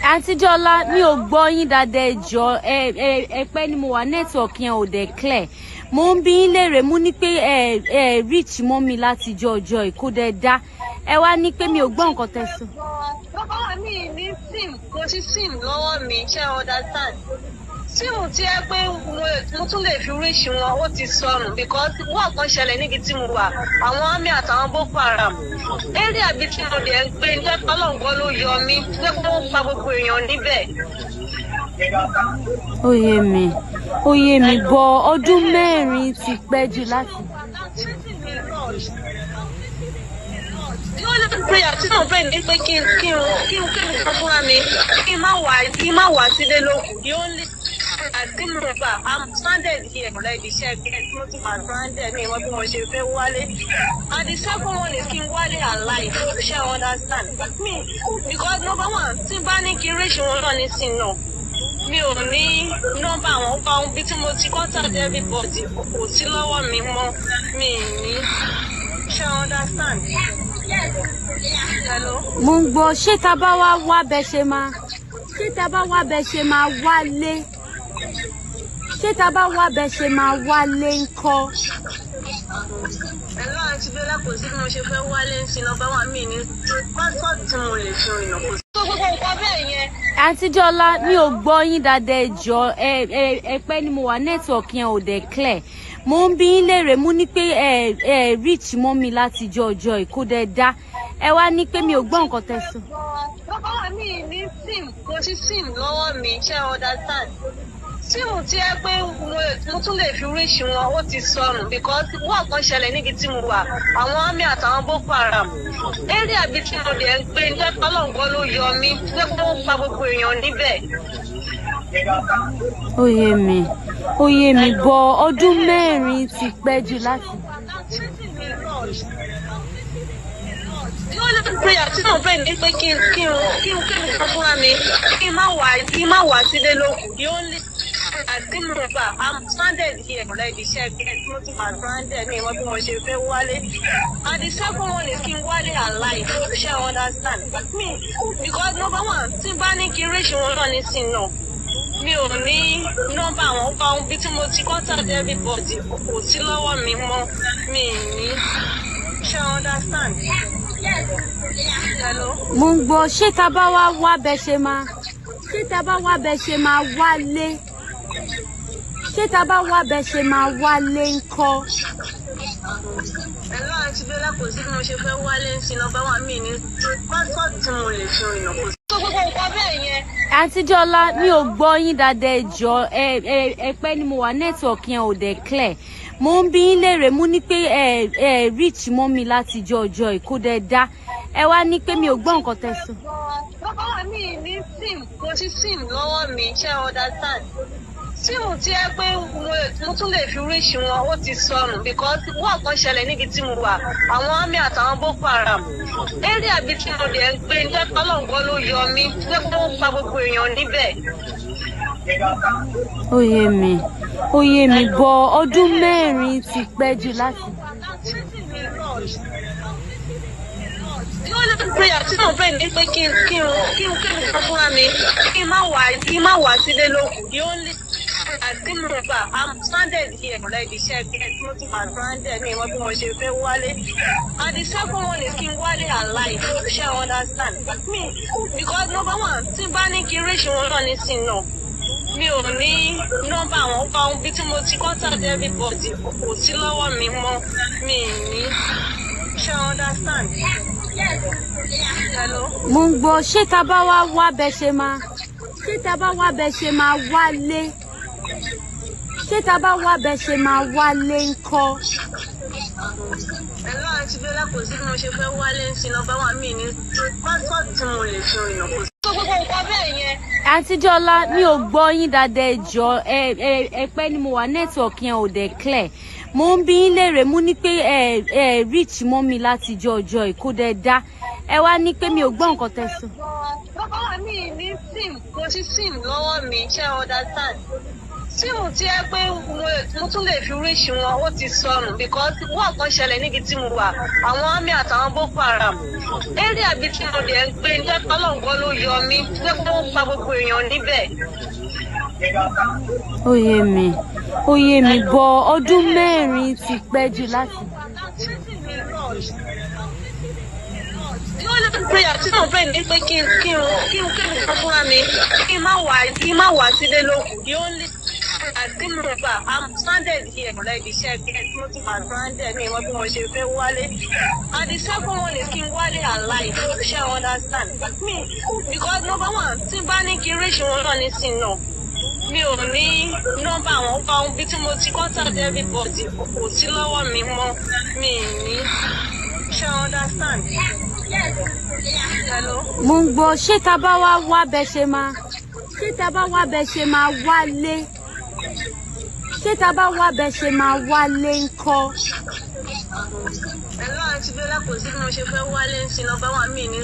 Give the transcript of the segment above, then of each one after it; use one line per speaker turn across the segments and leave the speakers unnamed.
Àǹtí Jọlá, mi ò gbọ́ yín dáadáa. Ẹ jọ̀ọ́, ẹ pẹ́ ni mo wà, network yẹn ò dẹ̀ clear. Mo ń bí yín léèrè, mo ní pé ẹ reach mummy láti jọ ọjọ́ ìkó dẹ̀ dá, ẹ wá ní pé mi ò gbọ́ nǹkan tẹ́ sọ.
Bàbá mi ní SIM, kò sí SIM lọ́wọ́ mi, ṣé ẹ understand? SIM tí ẹ pé mo tún lè fi reach wọn, ó ti sọnù because wọ́n kan ṣẹlẹ̀ níbi tí mo wà, àwọn army àtàwọn Boko Haram. Area bí tí mo dẹ̀ ń gbé ní Ọlọ́ngbọ́n ló yọ mí, pé wọ́n pa gbogbo èèyàn níbẹ̀.
Ó yé mi, ó yé mi, bọ ọdún 4 ti pẹ́ jù láti.
The only prayer tí mo pray ní pé kí n sọ fúnra mi kí n má wà sílé lókun. The only prayer tí mo gbà, I'm stranded here already, ṣe get? Mo ti wà stranded, mi mọ bí mo ṣe fẹ́ wálé. And the second one is kí n wálé alive, ṣe understand me? Because number one, tí n bá ní kí n reach wọn náà nísìnyí náà, mi ò ní nọ́mbà wọn pa ohun bí tí mo ti contact everybody, kò sí lọ́wọ́ mi mọ́, mi ní, ṣe understand? Hello?
Mo ń gbọ́. Ṣé tá bá wá wá bẹ ṣe máa, ṣé tá bá wá bẹ ṣe máa wálé, ṣé tá bá wá bẹ ṣe máa wálé ńkọ́?
Hello, Àǹtí Bẹ́lá, kò sí bí mo ṣe fẹ́ wálé ń sin number one, mi ní passport tí mo lè fi rìnnà, kò sí. Gbogbo nǹkan bẹ́ẹ̀ yẹn.
Àǹtí Jọlá, mi ò gbọ́ yín dáadáa. Ẹ jọ̀ọ́, ẹ pẹ́ ni mo wà, network yẹn ò dẹ̀ clear. Mo ń bí yín léèrè, mo ní pé ẹ reach mummy láti jọ ọjọ́ ìkó dẹ̀ dá, ẹ wá ní pé mi ò gbọ́ nǹkan tẹ́ sọ.
Bàbá mi ní SIM, kò sí SIM lọ́wọ́ mi, ṣé ẹ understand? SIM tí ẹ pé mo tún lè fi reach wọn, ó ti sọnù because wọ́n kan ṣẹlẹ̀ níbi tí mo wà, àwọn army àtàwọn Boko Haram. Area bí tí mo dẹ̀ ń gbé ní Ọlọ́ngbọ́n ló yọ mí, pé wọ́n pa gbogbo èèyàn níbẹ̀.
Ó yé mi, ó yé mi, bọ ọdún 4 ti pẹ́ jù láti.
The only prayer tí mo pray ní pé kí n sọ fúnra mi kí n má wà sílé lókun. The only prayer tí mo gbà, I'm stranded here already, ṣe get? Mo ti wà stranded, mi mọ bí mo ṣe fẹ́ wálé. And the second one is kí n wálé alive, ṣe understand me? Because number one, tí n bá ní kí n reach wọn náà nísìnyí náà, mi ò ní nọ́mbà wọn pa ohun bí tí mo ti contact everybody, kò sí lọ́wọ́ mi mọ́, mi ní, ṣe understand? Hello?
Mo ń gbọ́. Ṣé tá bá wá wá bẹ ṣe máa, ṣé tá bá wá bẹ ṣe máa wálé, ṣé tá bá wá bẹ ṣe máa wálé ńkọ́?
Hello, Àǹtí Bẹ́lá, kò sí bí mo ṣe fẹ́ wálé ń sin number one, mi ní passport tí mo lè fi rìnnà, kò sí. Gbogbo nǹkan bẹ́ẹ̀ yẹn.
Àǹtí Jọlá, mi ò gbọ́ yín dáadáa. Ẹ jọ̀ọ́, ẹ pẹ́ ni mo wà, network yẹn ò dẹ̀ clear. Mo ń bí yín léèrè, mo ní pé ẹ reach mummy láti jọ ọjọ́ ìkó dẹ̀ dá, ẹ wá ní pé mi ò gbọ́ nǹkan tẹ́ sọ.
Bàbá mi ní SIM, kò sí SIM lọ́wọ́ mi, ṣé ẹ understand? SIM tí ẹ pé mo tún lè fi reach wọn, ó ti sọnù because wọ́n kan ṣẹlẹ̀ níbi tí mo wà, àwọn army àtàwọn Boko Haram. Area bí tí mo dẹ̀ ń gbé ní Ọlọ́ngbọ́n ló yọ mí, pé wọ́n pa gbogbo èèyàn níbẹ̀.
Ó yé mi, ó yé mi, bọ ọdún 4 ti pẹ́ jù láti.
The only prayer tí mo pray ní pé kí n sọ fúnra mi kí n má wà sílé lókun. The only prayer tí mo gbà, I'm stranded here already, ṣe get? Mo ti wà stranded, mi mọ bí mo ṣe fẹ́ wálé. And the second one is kí n wálé alive, ṣe understand me? Because number one, tí n bá ní kí n reach wọn náà nísìnyí náà, mi ò ní nọ́mbà wọn pa ohun bí tí mo ti contact everybody, kò sí lọ́wọ́ mi mọ́, mi ní, ṣe understand? Hello?
Mo ń gbọ́. Ṣé tá bá wá wá bẹ ṣe máa, ṣé tá bá wá bẹ ṣe máa wálé, ṣé tá bá wá bẹ ṣe máa wálé ńkọ́?
Hello, Àǹtí Bẹ́lá, kò sí bí mo ṣe fẹ́ wálé ń sin number one, mi ní passport tí mo lè fi rìnnà, kò sí. Gbogbo nǹkan bẹ́ẹ̀ yẹn.
Àǹtí Jọlá, mi ò gbọ́ yín dáadáa. Ẹ jọ̀ọ́, ẹ pẹ́ ni mo wà, network yẹn ò dẹ̀ clear. Mo ń bí yín léèrè, mo ní pé ẹ reach mummy láti jọ ọjọ́ ìkó dẹ̀ dá, ẹ wá ní pé mi ò gbọ́ nǹkan tẹ́ sọ.
Bàbá mi ní SIM, kò sí SIM lọ́wọ́ mi, ṣé ẹ understand? SIM tí ẹ pé mo tún lè fi reach wọn, ó ti sọnù because wọ́n kan ṣẹlẹ̀ níbi tí mo wà, àwọn army àtàwọn Boko Haram. Area bí tí mo dẹ̀ ń gbé ní Ọlọ́run ló yọ mí pé kó pa gbogbo èèyàn níbẹ̀.
Ó yé mi, ó yé mi, bọ ọdún 4 ti pẹ́ jù láti.
The only prayer tí mo pray ní pé kí n kí n fúnra mi kí n má wá sílé lókù. The only prayer tí mo gbà, I'm stranded here already. Ṣe get? Mo ti wà stranded, mi ìmọ̀ bí mo ṣe fẹ́ wálé. And the second one is kí n wálé alive, ṣe understand me? Because number one, tí n bá ní kí n reach wọn náà nísìnyí náà, mi ò ní nọ́mbà wọn. Pa ohun bí tí mo ti contact everybody kò sí lọ́wọ́ mi mọ́, mi ní. Ṣe understand? Hello?
Mo ń gbọ́. Ṣé tá bá wá wá bẹ ṣe máa, ṣé tá bá wá bẹ ṣe máa wálé, ṣé tá bá wá bẹ ṣe máa wálé ńkọ́?
Hello, Aunty Bella, kò sí bí mo ṣe fẹ́ wálé ń sin number one, mi ní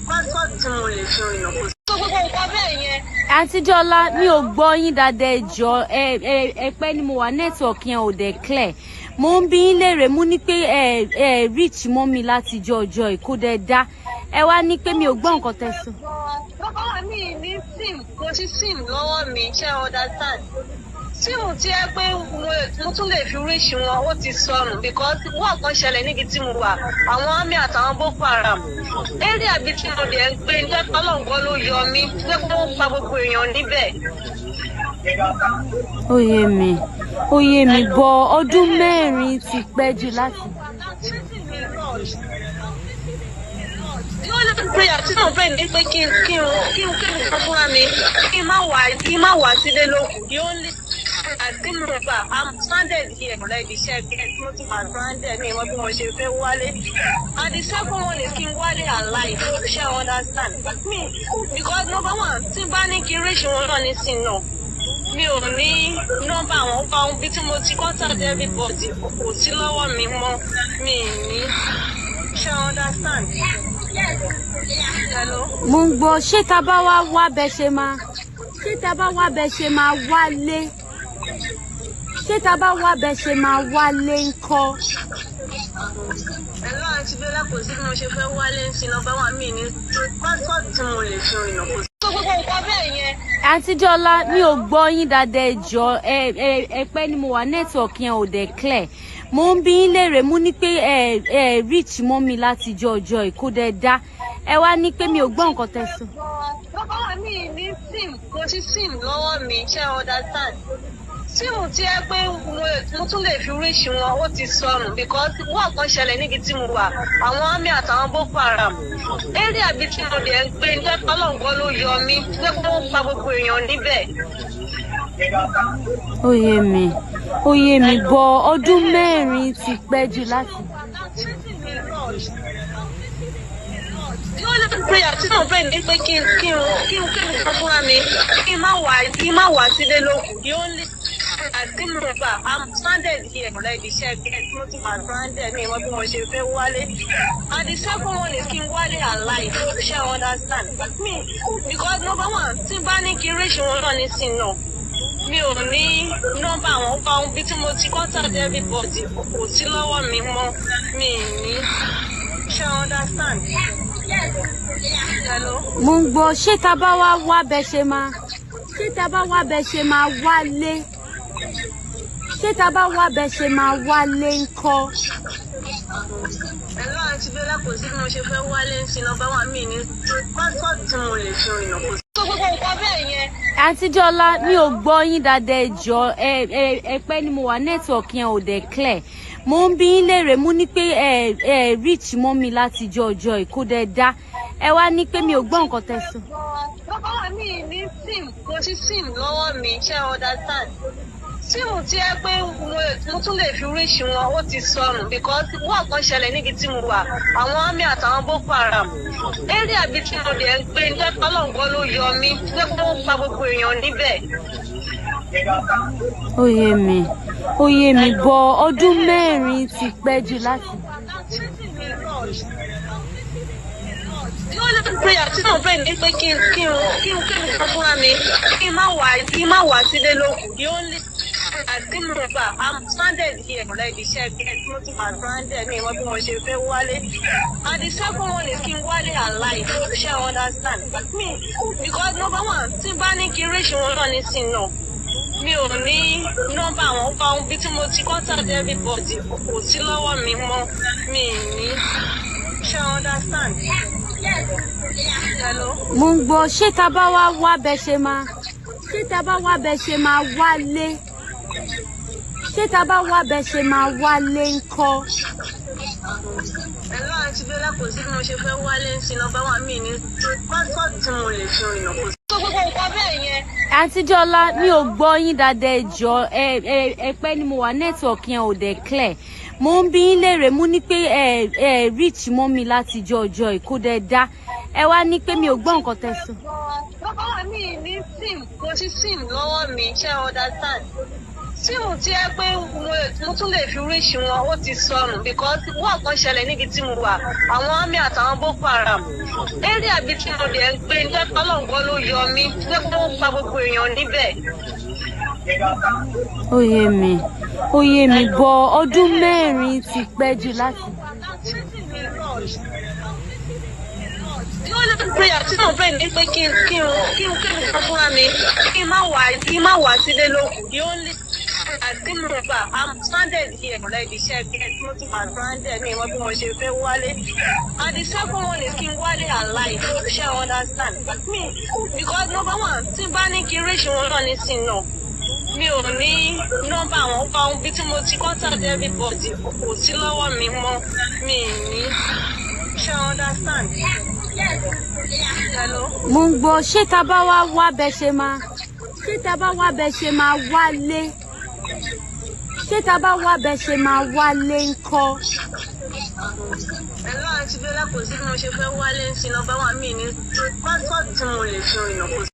passport tí mo lè fi rìnnà, kò sí. Gbogbo nǹkan bẹ́ẹ̀ yẹn.
Àǹtí Jọlá, mi ò gbọ́ yín dáadáa, ẹ jọ̀ọ́. Ẹ ẹ ẹ pẹ́ ni mo wà, network yẹn ò dẹ̀ clear. Mo ń bí yín léèrè, mo ní pé ẹ ẹ reach mọ́ mi láti jọ ọjọ́ yìí, kó dẹ̀ dá. Ẹ wá ní pé mi ò gbọ́ nǹkan tẹ́ sọ.
Number one, mi ní SIM, kò sí SIM lọ́wọ́ mi, ṣe understand? SIM tí ẹ pé mo tún lè fi reach wọn, ó ti sọnù because wọ́n kan ṣẹlẹ̀ níbi tí mo wà, àwọn army àtàwọn Boko Haram. Area bí tí mo dẹ̀ ń gbé ní Ọlọ́run ló yọ mí pé kó pa gbogbo èèyàn níbẹ̀.
Ó yé mi, ó yé mi, bọ ọdún 4 ti pẹ́ jù láti.
The only prayer tí mo pray ní pé kí n fúnra mi kí n má wá sílé lókù. The only prayer tí mo gbà, I'm stranded here already. Ṣe get? Mo ti wà stranded, mi ìmọ̀ bí mo ṣe fẹ́ wálé. And the second one is kí n wálé alive, ṣe understand me? Because number one, tí n bá ní kí n reach wọn náà nísìnyí náà, mi ò ní nọ́mbà wọn. Pa ohun bí tí mo ti contact everybody kò sí lọ́wọ́ mi mọ́, mi ní. Ṣe understand? Hello?
Mo ń gbọ́. Ṣé tá bá wá wá bẹ ṣe máa, ṣé tá bá wá bẹ ṣe máa wálé, ṣé tá bá wá bẹ ṣe máa wálé ńkọ́?
Hello, Aunty Bella, kò sí bí mo ṣe fẹ́ wálé ń sin number one, mi ní passport tí mo lè fi rìnnà, kò sí. Gbogbo nǹkan bẹ́ẹ̀ yẹn.
Àǹtí Jọlá, mi ò gbọ́ yín dáadáa, ẹ jọ̀ọ́. Ẹ ẹ ẹ pẹ́ ni mo wà, network yẹn ò dẹ̀ clear. Mo ń bí yín léèrè, mo ní pé ẹ ẹ reach mọ́ mi láti jọ ọjọ́ yìí, kó dẹ̀ dá. Ẹ wá ní pé mi ò gbọ́ nǹkan tẹ́ sọ.
Number one, mi ní SIM, kò sí SIM lọ́wọ́ mi, ṣe understand? SIM tí ẹ pé mo tún lè fi reach wọn, ó ti sọnù because wọ́n kan ṣẹlẹ̀ níbi tí mo wà, àwọn army àtàwọn Boko Haram. Area bí tí mo dẹ̀ ń gbé ní Ọlọ́run ló yọ mí pé kó pa gbogbo èèyàn níbẹ̀.
Ó yé mi, ó yé mi, bọ ọdún 4 ti pẹ́ jù láti.
The only prayer tí mo pray ní pé kí n fúnra mi kí n má wá sílé lókù. The only prayer tí mo gbà, I'm stranded here already. Ṣe get? Mo ti wà stranded, mi ìmọ̀ bí mo ṣe fẹ́ wálé. And the second one is kí n wálé alive, ṣe understand me? Because number one, tí n bá ní kí n reach wọn náà nísìnyí náà, mi ò ní nọ́mbà wọn. Pa ohun bí tí mo ti contact everybody kò sí lọ́wọ́ mi mọ́, mi ní. Ṣe understand? Hello?
Mo ń gbọ́. Ṣé tá bá wá wá bẹ ṣe máa, ṣé tá bá wá bẹ ṣe máa wálé, ṣé tá bá wá bẹ ṣe máa wálé ńkọ́?
Hello, Aunty Bella, kò sí bí mo ṣe fẹ́ wálé ń sin number one, mi ní passport tí mo lè fi rìnnà, kò sí. Gbogbo nǹkan bẹ́ẹ̀ yẹn.
Àǹtí Jọlá, mi ò gbọ́ yín dáadáa, ẹ jọ̀ọ́. Ẹ ẹ ẹ pẹ́ ni mo wà, network yẹn ò dẹ̀ clear. Mo ń bí yín léèrè, mo ní pé ẹ ẹ reach mọ́ mi láti jọ ọjọ́ yìí, kó dẹ̀ dá. Ẹ wá ní pé mi ò gbọ́ nǹkan tẹ́ sọ.
Number one, mi ní SIM, kò sí SIM lọ́wọ́ mi, ṣe understand? SIM tí ẹ pé mo tún lè fi reach wọn, ó ti sọnù because wọ́n kan ṣẹlẹ̀ níbi tí mo wà, àwọn army àtàwọn Boko Haram. Area bí tí mo dẹ̀ ń gbé ní Ọlọ́run ló yọ mí pé kó pa gbogbo èèyàn níbẹ̀.
Ó yé mi, ó yé mi, bọ ọdún 4 ti pẹ́ jù láti.
The only Prayer tí mo pray ní pé kí n fúnra mi kí n má wá sílé lókù. The only prayer tí mo gbà, I'm stranded here already. Ṣe bí mo ti wà stranded, mi ìmọ̀ bí mo ṣe fẹ́ wálé. And the second one is kí n wálé alive. Ṣe understand me? Because number one, tí n bá ní kí n reach wọn náà nísìnyí náà, mi ò ní nọ́mbà wọn. Pa ohun bí tí mo ti contact everybody kò sí lọ́wọ́ mi mọ́, mi ní. Ṣe understand? Hello?
Mo ń gbọ́. Ṣé tá bá wá wá bẹ ṣe máa, ṣé tá bá wá bẹ ṣe máa wálé, ṣé tá bá wá bẹ ṣe máa wálé ńkọ́?
Hello, Aunty Bella, kò sí bí mo ṣe fẹ́ wálé ń sin. Number one, mi ní passport tí mo lè fi rìnnà, kò sí. Gbogbo nǹkan bẹ́ẹ̀ yẹn.
Àǹtí Jọlá, mi ò gbọ́ yín dáadáa. Ẹ jọ̀ọ́, ẹ ẹ ẹ pẹ́ ni mo wà, network yẹn ò dẹ̀ clear. Mo ń bí yín léèrè, mo ní pé ẹ ẹ reach mummy láti jọ ọjọ́ yìí, kó dẹ̀ dá. Ẹ wá ní pé mi ò gbọ́ nǹkan tẹ́ sọ.
Number one, mi ní SIM, kò sí SIM lọ́wọ́ mi. Ṣe understand? SIM tí ẹ pé mo tún lè fi reach wọn, ó ti sọnù, because wọ́n kan ṣẹlẹ̀ níbi tí mo wà, àwọn army àtàwọn Boko Haram area bí tí mo dẹ̀ ń gbé ní ọlọ́ngbọ́n ló yọ mí pé kó pa gbogbo èèyàn níbẹ̀.
Ó yé mi, ó yé mi bọ. Ọdún 4 ti pẹ́ jù láti.
The only prayer tí mo pray ní pé kí n fúnra mi kí n má wá sílé lókù. The only prayer tí mo gbà, I'm stranded here already. Ṣe bí mo ti wà stranded, mi ìmọ̀ bí mo ṣe fẹ́ wálé. And the second one is kí n wálé alive. Ṣe understand me? Because number one, tí n bá ní kí n reach wọn náà nísìnyí náà, mi ò ní nọ́mbà wọn. Pa ohun bí tí mo ti contact everybody kò sí lọ́wọ́ mi mọ́, mi ní. Ṣe understand? Hello?
Mo ń gbọ́. Ṣé tá bá wá wá bẹ ṣe máa, ṣé tá bá wá bẹ ṣe máa wálé, ṣé tá bá wá bẹ ṣe máa wálé ńkọ́?
Hello, Aunty Bella, kò sí bí mo ṣe fẹ́ wálé ń sin. Number one, mi ní passport tí mo lè fi rìnnà, kò sí.